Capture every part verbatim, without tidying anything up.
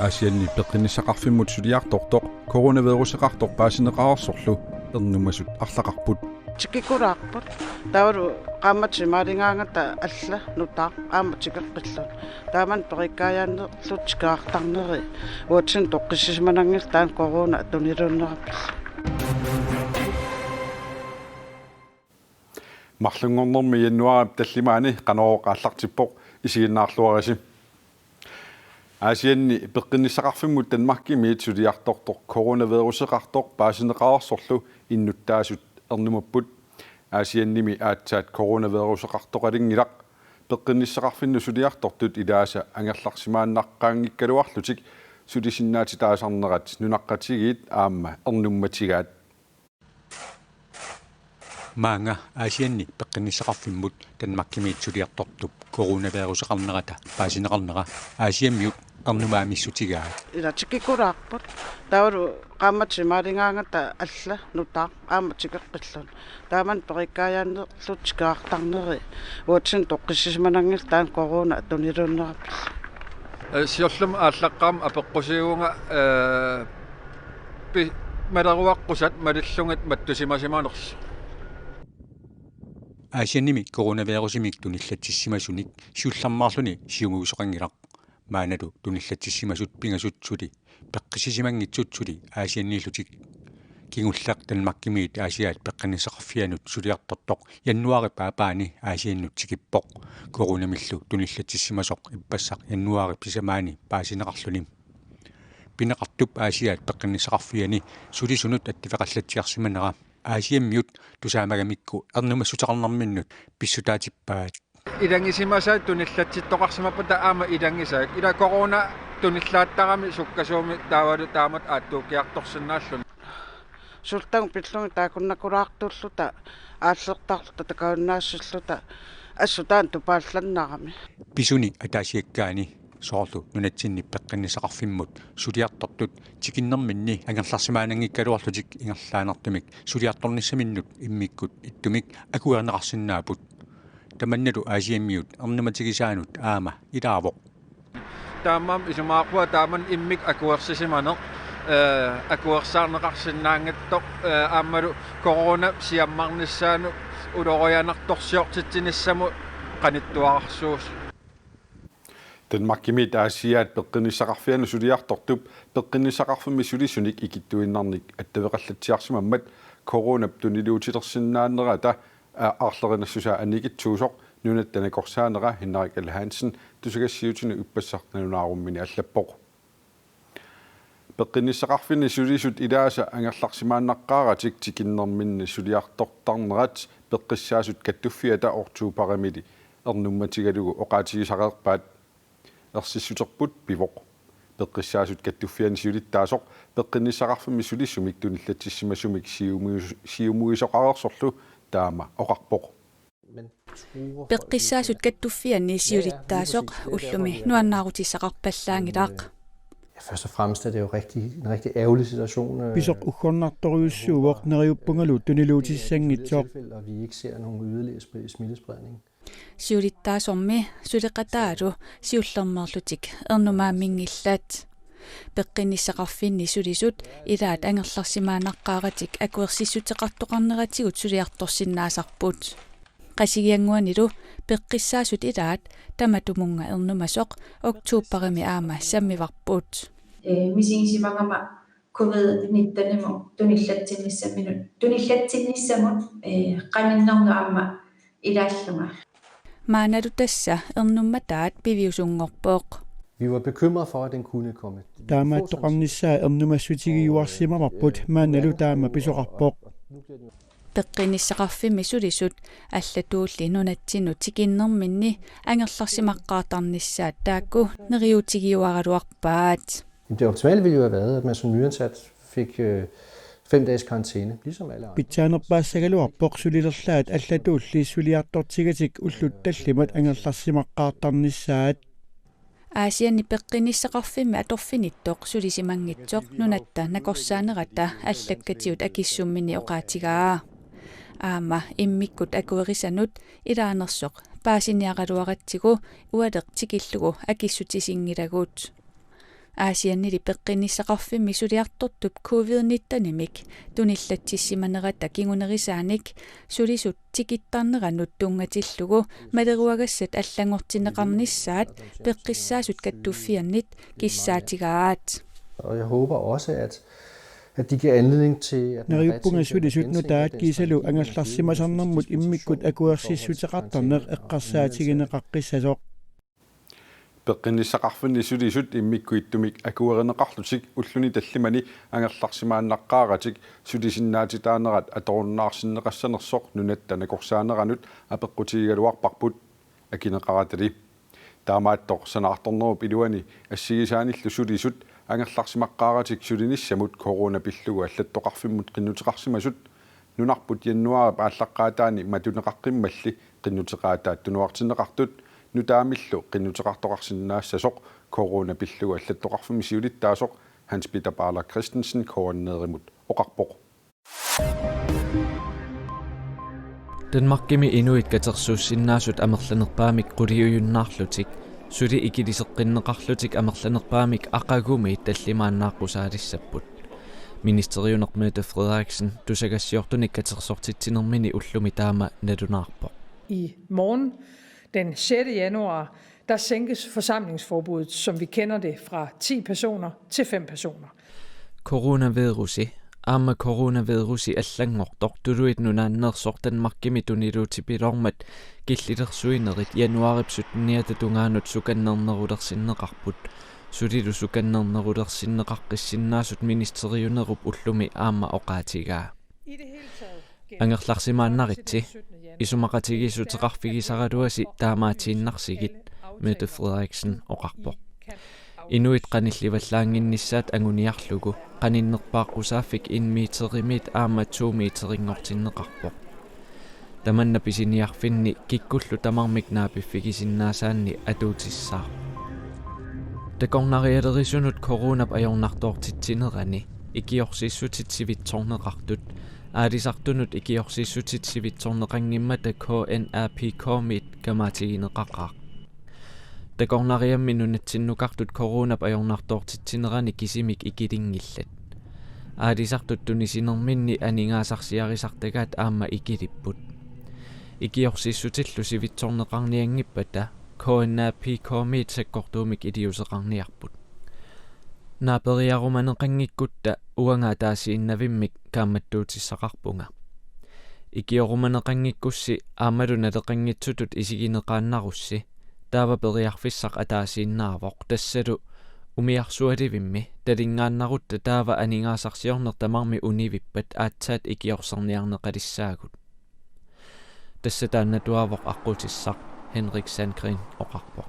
Aasianni peqqinnissaqarfimmut suliartortoq coronaviruseqartoq paasineqareersorlu ernumasut arlaqarput. Tikikkulaarput. Taavalu qaammatit imaaligaangata alla nutaaq aamma tikeqqilluni. Taamani perikkaajaannerlu tikiartarneri. Uatsinni toqqissisimananngillat taanna corona tuniluunnerapillu. Marlunngornermi januaarip tallimaani Qanorooq aallartippoq, isiginnaarluarisi. Aasianni peqqinnissaqarfimmut Danmarkimiit suliartortoq coronaviruseqartoq paasineqareersorlu innuttaasut ernumapput. Aasiannimi aatsaat coronaviruseqartoqalinngilaq. Peqqinnissaqarfinnut suliartortut ilaasa angerlarsimaannaqqaanngikkaluarlutik sulisinnaatitaasarnerat nunaqqatigiit aamma ernummatigaat. Maanga Aasianni peqqinnissaqarfimmut Danmarkimiit suliartortup coronaviruseqarnerata paasineqarnera Aasiammiut ernumaamissutigaat. Ila tikikkulaarput. Taavalu qaammatit imaaligaangata alla nutaaq aamma tikeqqilluni. Taamani perikkaajaannerlu tikiartarneri. Uatsinni toqqissisimananngillat taanna corona tuniluunnerapillu. Ee, siorlumi aallaqqaammut apeqqusiuvunga, ee, pi-, maleruaqqusat malillugit mattusimasimanersut. Aasiannimi coronavirusimik tunillatsissimasunik siullermeerluni siumuisoqanngilaq. Maannalu tunillatsissimasut pingasut suli peqqissisimanngitsut suli Aasianniillutik. Kingulleq Danmarkimiit Aasiaat peqqinnissaqarfianut suliartortoq januaarip aappaani Aasiannut tikippoq. Coronamillu tunillatsissimasoq ippassaq januaarip sisamaani paasineqarluni. Pineqartup Aasiaat peqqinnissaqarfiani sulisunut attuveqallatsiarsimanera Aasiammiut tusaamagamikku ernumassuteqarnerminnut pissutaatippaat. Ilanngisimasa tunillatsittoqarsimappata aamma ilanngisaat. Ila corona tunillaattarami sukkasuumik taavalu taamatut aattuukkiartorsinnaalluni. Sultagut pillugit taakkunnakkulaartulluta aallertarluta takuinnaassilluta assut taanna tupaallannarami. Pisuni ataasiakkaani soorlu nunatsinni peqqinnissaqarfimmut suliartortut tikinnerminni angerlarsimaananngikkaluarlutik ingerlaannartumik suliartornissaminnut immikkut ittumik akuerineqarsinnaapput. Tamannalu Aasiammiut ernumatigisaanut aamma ilaavoq. Taamaammat isumaqarpunga taamani immikkut akuersisimaneq, ee, akuersaarneqarsinnaanngitsoq, ee, aammalu corona siammarnissaanut ulorianartorsiortitsinissamut qanittuararsuusoq. Danmarkimiit Aasiaat peqqinnissaqarfianut suliartortup peqqinnissaqarfimmi sulisunik ikittuinnarnik attuveqallatsiarsimammat coronap tuniluutilersinnaanerata a-, aarlerinassusaa annikitsuusoq Nunatta Nakorsaanera Henrik L. Hansen tusagassiuutinut ippassaq nalunaarummini allappoq. Peqqinnissaqarfinni sulisut ilaasa angerlarsimaannaqqaaratik tikinnerminni suliartortarnerat Peqqissaasut Kattuffiata oktoberimili ernummatigalugu oqaatigisareerpaat. Ersissuterput pivoq. Peqqissaasut Kattuffianni siulittaasoq peqqinnissaqarfimmi sulisumik tunillatsissimasumik siumuis-, siumuisoqareersorlu taama oqarpoq. Peqqissaasut Kattuffianni siulittaasoq ullumi nuannaarutissaqarpallaanngilaq. Ja, først og fremmest er det jo rigtig, en rigtig ærgerlig situation, øh, Pisoq uggornartorujussuuvoq, neriuppungalu tuniluutissanngitsoq. Tilfælde, og vi ikke ser nogen yderligere spri-, smittespredning. Siulittaasormi suleqataalu siullermeerlutik ernumaamminngillat. Peqqinnissaqarfinni sulisut ilaat angerlarsimaannaqqaaratik akuersissuteqartoqarneratigut suliartorsinnaasarput. Qasigiannguanilu peqqissaasut ilaat tamatumunnga ernumasoq oktoberimi aamma sammivarput. Ee, misigisimagama covid nittenimut tunillatsinnissaminut, tunillatsinnissamut, ee, qaninnernut aamma ilaallunga. Maannalu tassa ernummataat piviusunngorpoq. Vi var bekymrede for, at den kunne komme. Taamaattoqarnissaa ernumassutigiuarsimavarput, maannalu taama pisoqarpoq. Peqqinnissaqarfimmi sulisut allatuulli nunatsinnut tikinnerminni angerlarsimaqqaartarnissaat taakku neriuutigiuaraluarpaat. Det optimale ville jo have været, at man som nyansat fik, øh, fem dages karantæne, ligesom alle andre. Pitsaanerpaassagaluarpoq sulilerlaat allatuulli suliartortigatik ullut tallimat angerlarsimaqqaartarnissaat. Aasianni peqqinnissaqarfimmi atorfinittoq sulisimanngitsoq Nunatta Nakorsaanerata allakkatigut akissummini oqaatigaa. Aamma immikkut akuerisanut ilaanersoq paasiniaraluaratsigu ualeq tikillugu akissutisinngilagut. Aasiannili peqqinnissaqarfimmi suliartortup covid nitten-imik tunillatsissimanerata kingunerisaanik sulisut tikittarneranut tunngatillugu maleruagassat allanngortinneqarnissaat peqqissaasut kattuffiannit kissaatigaat. Og jeg håber også, at, at de giver anledning til, at man Neriuppunga sulisut nutaat kiisalu angerlarsimasarnermut immikkut akuersissuteqartarneq eqqarsaatigineqaqqissasoq. Peqqinnissaqarfinni sulisut immikkuittumik akuerineqarlutik ulluni tallimani angerlarsimaannaqqaaratik sulisinnaatitaanerat atorunnaarsinneqassanersoq Nunatta Nakorsaaneranut apeqqutigigaluarparput, akineqaratali. Taamaattoq sanaartornerup iluani assigisaanillu sulisut angerlarsimaqqaaratik sulinissamut corona pillugu allattoqarfimmut qinnuteqarsimasut nunarput januaarip aallaqqaataani matuneqaqqimmalli qinnuteqaataat tunuartinneqartut nutaamillu qinnuteqartoqarsinnaassasoq corona pillugu allattoqarfimmi siulittaasoq Hans Peter Barler Christensen K N R-imut oqarpoq. Danmarkimi inuit katersuussinnaasut amerlanerpaamik quliujunnaarlutik suli ikiliseqqinneqarlutik amerlanerpaamik aqagumiit tallimaannaaqqusaalissapput. Ministeriuneq Mette Frederiksen tusagassiortunik katersortitsinermini ullumi taama nalunaarpoq. I morgen, den sjette januar, der sænkes forsamlingsforbuddet, som vi kender det, fra ti personer til fem personer. Coronavirusi, aamma coronavirusi allanngortoq Tuluit Nunaanneersoq Danmarkimi tuniluutipiloormat killilersuinerit januaarip sytteniata tungaanut sukannernerulersinneqarput. Sulilu sukannernerulersinneqaqqissinnaasut ministeriunerup ullumi aamma oqaatigaa. Angerlarsimaannaritsi, isumaqatigiissuteqarfigisaraluasi taamaatiinnarsigit, Mette Frederiksen oqarpoq. Inuit qanillivallaannginnissaat anguniarlugu qaninnerpaaqqusaaffik en meterimiit aamma to meterinngortinneqarpoq. Tamanna pisiniarfinni kikkullu tamarmik naapiffigisinnaasaanni atuutissaaq. Takornarialerisunut coronap ajornartoortitsinerani ikiorsiissutit sivitsorneqartut aalisartunut ikiorsiissutit sivitsorneqanngimmata K N A P K-miit kamaatigineqaqaaq. Takornariammi nunatsinnukartut coronap ajornartoortitsinerani kisimik ikilinngillat. Aalisartut tunisinerminni aningaasarsiarisartagaat aamma ikilipput. Ikiorsiissutillu sivitsorneqarnianngippata K N A P K-miit sakkortuumik iliuuseqarniarput. Naaperiarumaneqanngikkutta uanga ataasiinnavimmik kaammattuutissaqarpunga. Ikiorumaneqanngikkussi aammalu naleqanngitsutut isigineqaannarussi taava periarfissaq ataasiinnaavoq, tassalu umiarsualivimmi talinngaannarutta taava aningaasarsiorneq tamarmi univippat aatsaat ikiorserniarneqalissaagut. Tassa taannatuaavoq aqqutissaq, Henrik Sandgreen oqarpoq.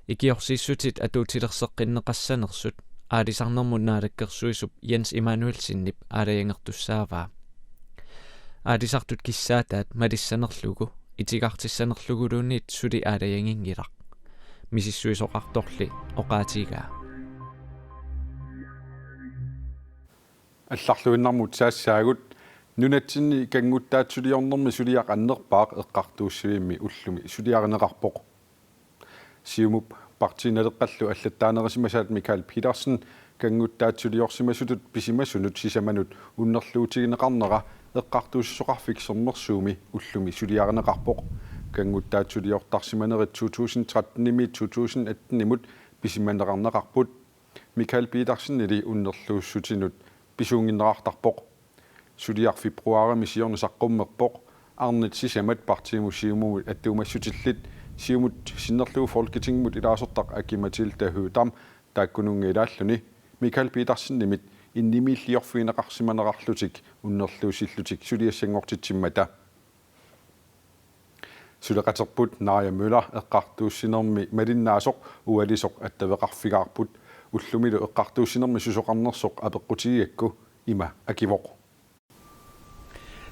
Ikiorsiissutit atuutilerseqqinneqassanersut aalisarnermut naalakkersuisup Jens Immanuelsenip aalajangertussaavaa. Aalisartut kissaataat malissanerlugu itigartissanerluguluunniit suli aalajanginngilaq, misissuisoqartorli oqaatigaa. Allarluinnarmut saassaagut. Nunatsinni kannguttaatsuliornermi suliaq annerpaaq eqqartuussivimmi ullumi suliarineqarpoq. Siumup Partii Naleqqallu allattaanerisimasaat Mikael Petersen kannguttaatsuliorsimasutut pisimasunut sisamanut unnerluutigineqarnera Eqqartuussisoqarfik Sermersuumi ullumi suliarineqarpoq. Kannguttaatsuliortarsimanerit to tusind tretten-imiit to tusind atten-imut pisimaneqarneqarput. Mikael Petersenili unnerluussutinut pisuunnginnerartarpoq. Suliaq februarimi siorna saqqummerpoq. Arnat sisamat partiimut Siumumut attuumassutillit Siumut sinnerlugu Folketingimut ilaasortaq Aki-Matilda Høegh-Dam taakkununnga ilaalluni Mikael Petersenimit innimiilliorfigineqarsimanerarlutik unnerluussillutik suliassanngortitsimmata. Suleqaterput Naja Møller eqqartuussinermi malinnaasoq ualisoq attaveqarfigaarput. Ullumilu eqqartuussinermi susoqarnersoq apeqqutigigakku ima akivoq.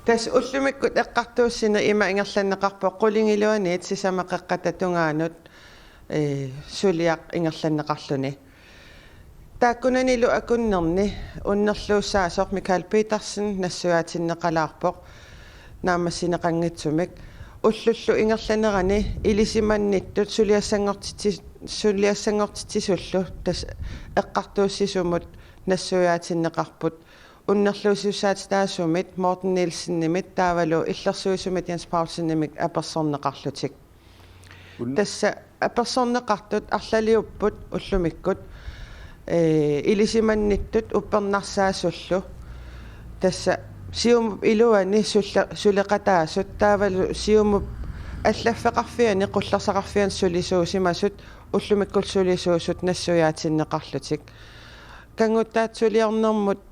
Tassa ullumikkut eqqartuussineq ima ingerlanneqarpoq qulingiluaniit sisamat qeqqata tungaanut, ee, suliaq ingerlanneqarluni. Taakkunanilu akunnerni unnerluussaasoq Mikael Petersen nassuiaatinneqalaarpoq naammassineqanngitsumik. Ullullu ingerlanerani ilisimannittut suliassanngortitsi-, suliassanngortitsisullu tassa eqqartuussisumut nassuiaatinneqarput. Unnerluussisussaatitaasumit Morten Nielsenimit taavalu illersuisumit Jens Paulsenimit apersorneqarlutik. Un- Tassa apersorneqartut arlaliupput ullumikkut, ee, ilisimannittut uppernarsaasullu. Tassa Siumup iluani sulle-, suleqataasut taavalu Siumup allaffeqarfiani qullersaqarfiani sulisuusimasut ullumikkullu sulisuusut nassuiaatinneqarlutik. Kanguttaat suliornermut,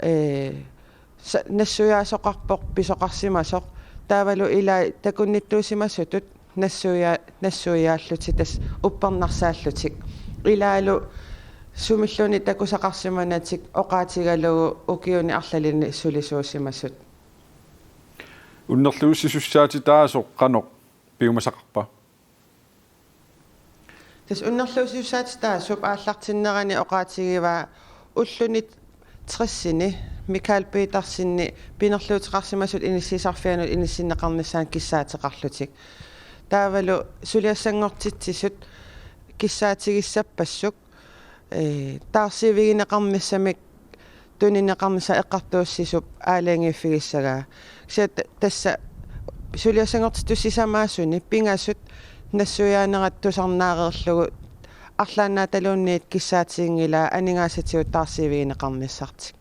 ee, sa-, nassuiaasoqarpoq pisoqarsimasoq. Taavalu ilai takunnittuusimasutut nassuia-, nassuiaallutik tassa uppernarsaallutik. Ilaalu sumilluunniit takusaqarsimanatik oqaatigalugu ukiuni arlalini sulisuusimasut. Unnerluussisussaatitaasoq qanoq piumasaqarpa? Tassa unnerluussisussaatitaasup aallartinnerani oqaatigivaa ulluni tressini Mikael Petersenip pinerluuteqarsimasut inissiisarfianut inissinneqarnissaanut kissaateqarlutik. Taavalu suliassanngortitsisut kissaatigissappassuk, ee, taarsiivigineqarnissamik tunineqarnissaq eqqartuussisup aalajangiiffigissagaa. Kisianni ta-, tassa suliassanngortitut sisamaasuni pingasut nassuiaanerat tusarnaareerlugu arlaannaataluunniit kissaatiginngilaa aningaasatigut taarsiivigineqarnissartik.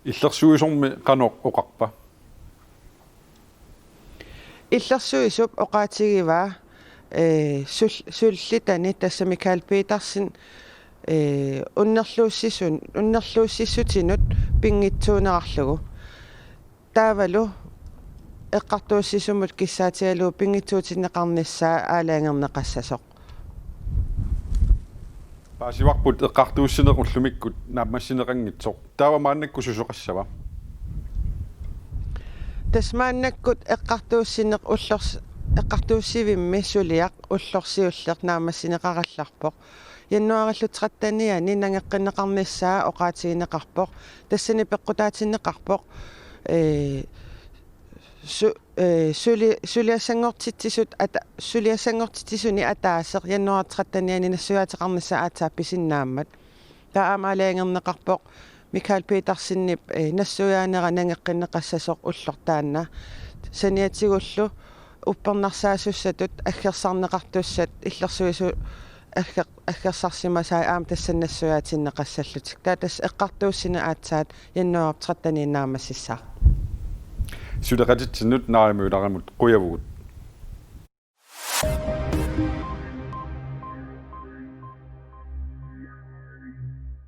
Illersuisormi qanoq oqarpa? Illersuisup oqaatigivaa, ee, sul-, sullitani tassa Mikael Petersen, ee, unnerluussisun-, unnerluussissutinut pinngitsuunerarlugu. Taavalu eqqartuussisumut kissaatigalugu pinngitsuutinneqarnissaa aalajangerneqassasoq. Paasivarput eqqartuussineq ullumikkut naammassineqanngitsoq. Taava maannakkut susoqassava? Tassa maannakkut eqqartuussineq ullors-, eqqartuussivimmi suliaq ullorsiulleq naammassineqarallarpoq. Januaarillu trettenianni nangeqqinneqarnissaa oqaatigineqarpoq. Tassani peqqutaatinneqarpoq, ee, su-, ee, suli-, suliassanngortitsisut ata-, suliassanngortitsisuni ataaseq januaarip trettenianni nassuiaateqarnissaa aatsaat pisinnaammat. Taava aamma aalajangerneqarpoq Mikael Petersenip, ee, nassuiaanera nangeqqinneqassasoq ulloq taanna. Saniatigullu uppernarsaassutut aggersarneqartussat illersuisut agger-, aggersarsimasai aamma tassani nassuiaatinneqassallutik. Taava tassa eqqartuussineq aatsaat januaarip trettenianni naammassissaaq. Suleqatitsinnut Naja Møllerimut qujavugut.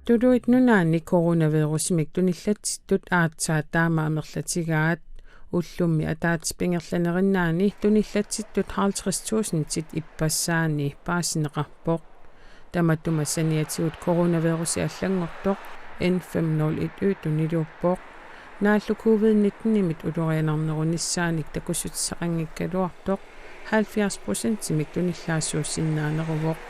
Tuluit Nunaanni coronavirusimik tunillatsittut aatsaat taama amerlatigaat. Ullummi ataatsip ingerlanerinnaani tunillatsittut halvtreds tusindit ippassaanni paasineqarpoq. Tamatuma saniatigut coronavirusi allanngortoq N fem nul et Y tuniluuppoq. Naallu covid nittenimit ulorianarnerunissaanik takussutissaqanngikkaluartoq halvfjerds procentimik tunillaassuussinnaaneruvoq.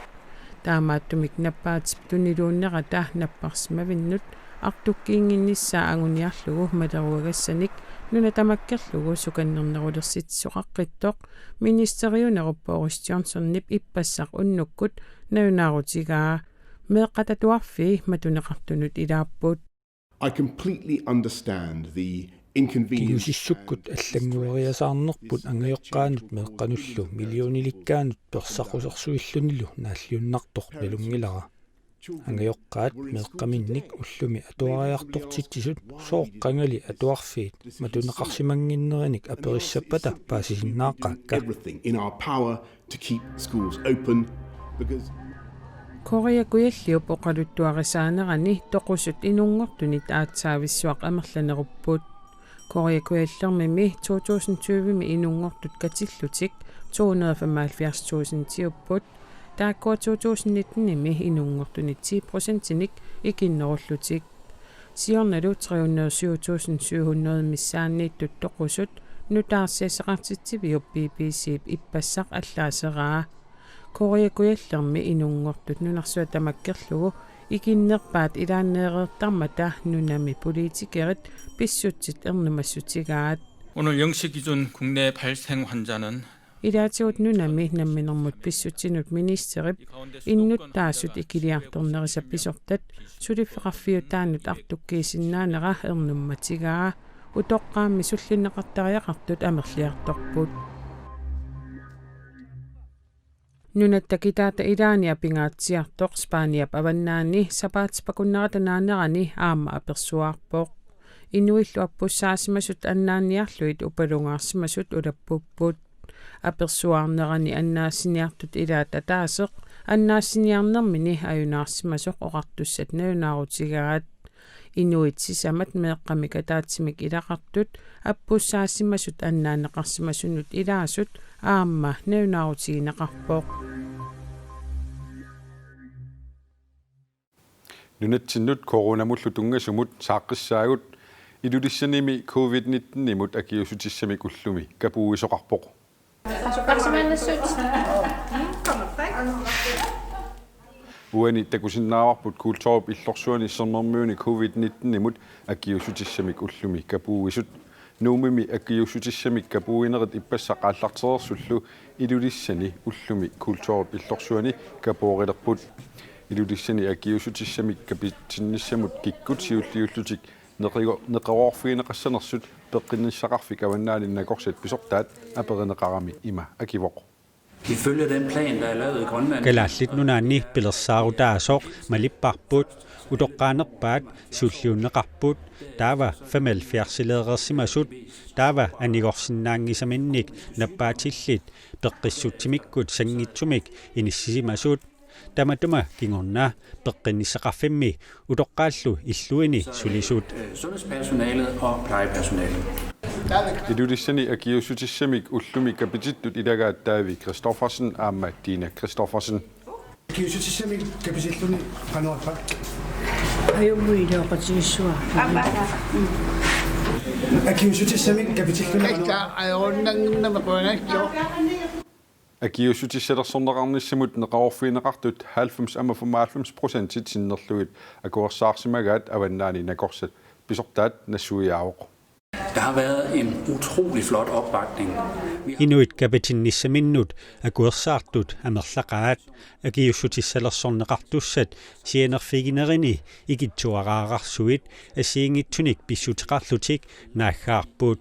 Taamaattumik nappaatip tuniluunnerata napparsimavinnut artukkiinnginnissaa anguniarlugu maleruagassanik nuna tamakkerlugu sukannernerulersitsisoqaqqittoq ministeriunerup Boris Johnsonip ippassaq unnukkut nalunaarutigaa. Meeqqat atuarfii matuneqartunut ilaapput. I completely understand the inconvenience. Kingusissukkut allanngueriasaarnerput angajoqqaanut meeqqanullu millionilikkaanut persaqusersuillunilu naalliunnartoq nalunngilara. Angajoqqaat meeqqaminnik ullumi atuariartortitsisut sooq qangali atuarfiit matuneqarsimannginnerinik aperissappata paasisinnaaqaakka. Everything in our power to keep schools open because Korea Kujalliup oqaluttuarisaanerani toqusut inunngortunit aatsaavissuaq amerlanerupput. Korea Kujallermimi to tusind tyvemi inunngortut katillutik to hundrede og femoghalvfjerds tusindiupput. Taakkua to tusind nittenimi inunngortunit ti procentinik ikinnerullutik. Siornalu tre hundrede syv tusind syv hundrede missaanniittut toqusut nutaarsiassaqartitsiviup B B C-p ippassaq allaaseraa. Korea Kujallermi inunngortut nunarsuaq tamakkerlugu ikinnerpaat ilaanneereertarmata nunami politikerit pissutsit ernumassutigaat. 오늘 영시 기준 국내 발생 환자는 Ilaatigut nunami namminermut pissutsinut ministerip innuttaasut ikiliartornerisa pisortat suliffeqarfiutaannut artukkiisinnaanera ernummatigaa, utoqqaammi sullinneqartariaqartut amerliartorput. Nunatta kitaata ilaani apingaatsiartoq Spaniap avannaani sapaatip akunnerata naanerani aamma apersuaarpoq. Inuillu appussaasimasut annaanniarlugit upalungaarsimasut ulappupput. Apersuaarnerani annaassiniartut ilaat ataaseq annaassiniarnermini ajunaarsimasoq oqartussat nalunaarutigaat. Inuit sisamat meeqqamik ataatsimik ilaqartut appussaasimasut annaanneqarsimasunut ilaasut aamma nalunaarutigineqarpoq. Nunatsinnut coronamullu tunngasumut saaqqissaagut. Ilulissanimi covid nittenimut akiuussutissamik ullumi kapuuisoqarpoq. Uani takusinnaavarput Kulturip Illorsuani Sermermiuni covid nittenimut akiuussutissamik ullumi kapuuisut. Nuummimi akiuussutissamik kapuuinerit ippassaq aallartereersullu Ilulissani ullumi Kulturip Illorsuani kapoorilerput. Ilulissani akiuussutissamik kapitinnissamut kikkut siulliullutik neqero-, neqeroorfigineqassanersut Peqqinnissaqarfik Avannaani Nakorsat pisortaat aperineqarami ima akivoq. Ifølge den plan, der er lavet i Grønland, Kalaallit Nunaanni pilersaarutaasoq malipparput, utoqqaanerpaat siulliunneqarput, taava femoghalvfjerdsileereersimasut, taava anigorsinnaanngisaminnik nappaatillit peqqissutsimikkut sanngitsumik inissisimasut, tamatuma kingorna Peqqinnissaqarfimmi utoqqaallu illuini sulisut. Sundhedspersonalet og plejepersonalet. Ilulissani akiuussutissamik ullumi kapitittut ilagaat David Christoffersen aamma Tina Christoffersen. Akiuussutissamik kapitilluni qanoq ippa? Ajunngui ilooqatigissuaq. Akiuussutissamik kapitilluni qanoq? Qatsa ajorunnannginnami quangassoo. Akiuussutissalersorneqarnissamut neqeroorfigineqartut halvfems komma femoghalvfems procentit sinnerlugit akuersaarsimagaat Avannaani Nakorsat pisortaat nassuiaavoq. Der har været en utrolig flot opbakning. Vi har Inuit kapitinnissaminnut akuersaartut amerlaqaat, akiuussutissalersorneqartussat sianerfiginerini ikittuaraararsuit assigiinngitsunik pissuteqarlutik naaggaarput.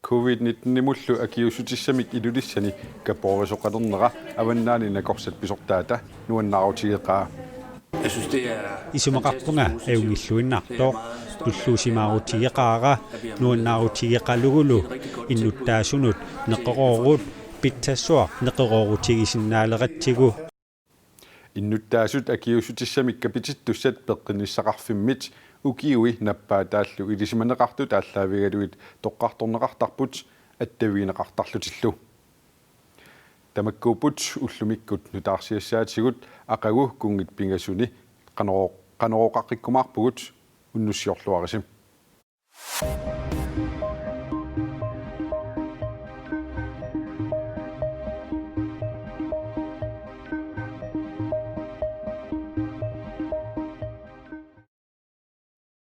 Covid nittenimullu akiuussutissamik Ilulissani kapoorisoqalernera Avannaani Nakorsat pisortaata nuannaarutigeqaa. Jeg synes, det er Isumaqarpunga fantastisk positivt. Ajunngilluinnartoq. Tulluusimaarutigeqaara, nuannaarutigeqalugulu innuttaasunut neqeroorut pitsassuaq neqeroorutigisinnaaleratsigu. Innuttaasut akiuussutissamik kapitittussat Peqqinnissaqarfimmit ukiui nappaataallu ilisimaneqartut aallaavigalugit toqqartorneqartarput attavigineqartarlutillu. Tamakkuupput ullumikkut nutaarsiassaatigut, aqagu kunngit pingasuni qanoro-, qanorooqaqqikkumaarpugut, unnussiorluarisi.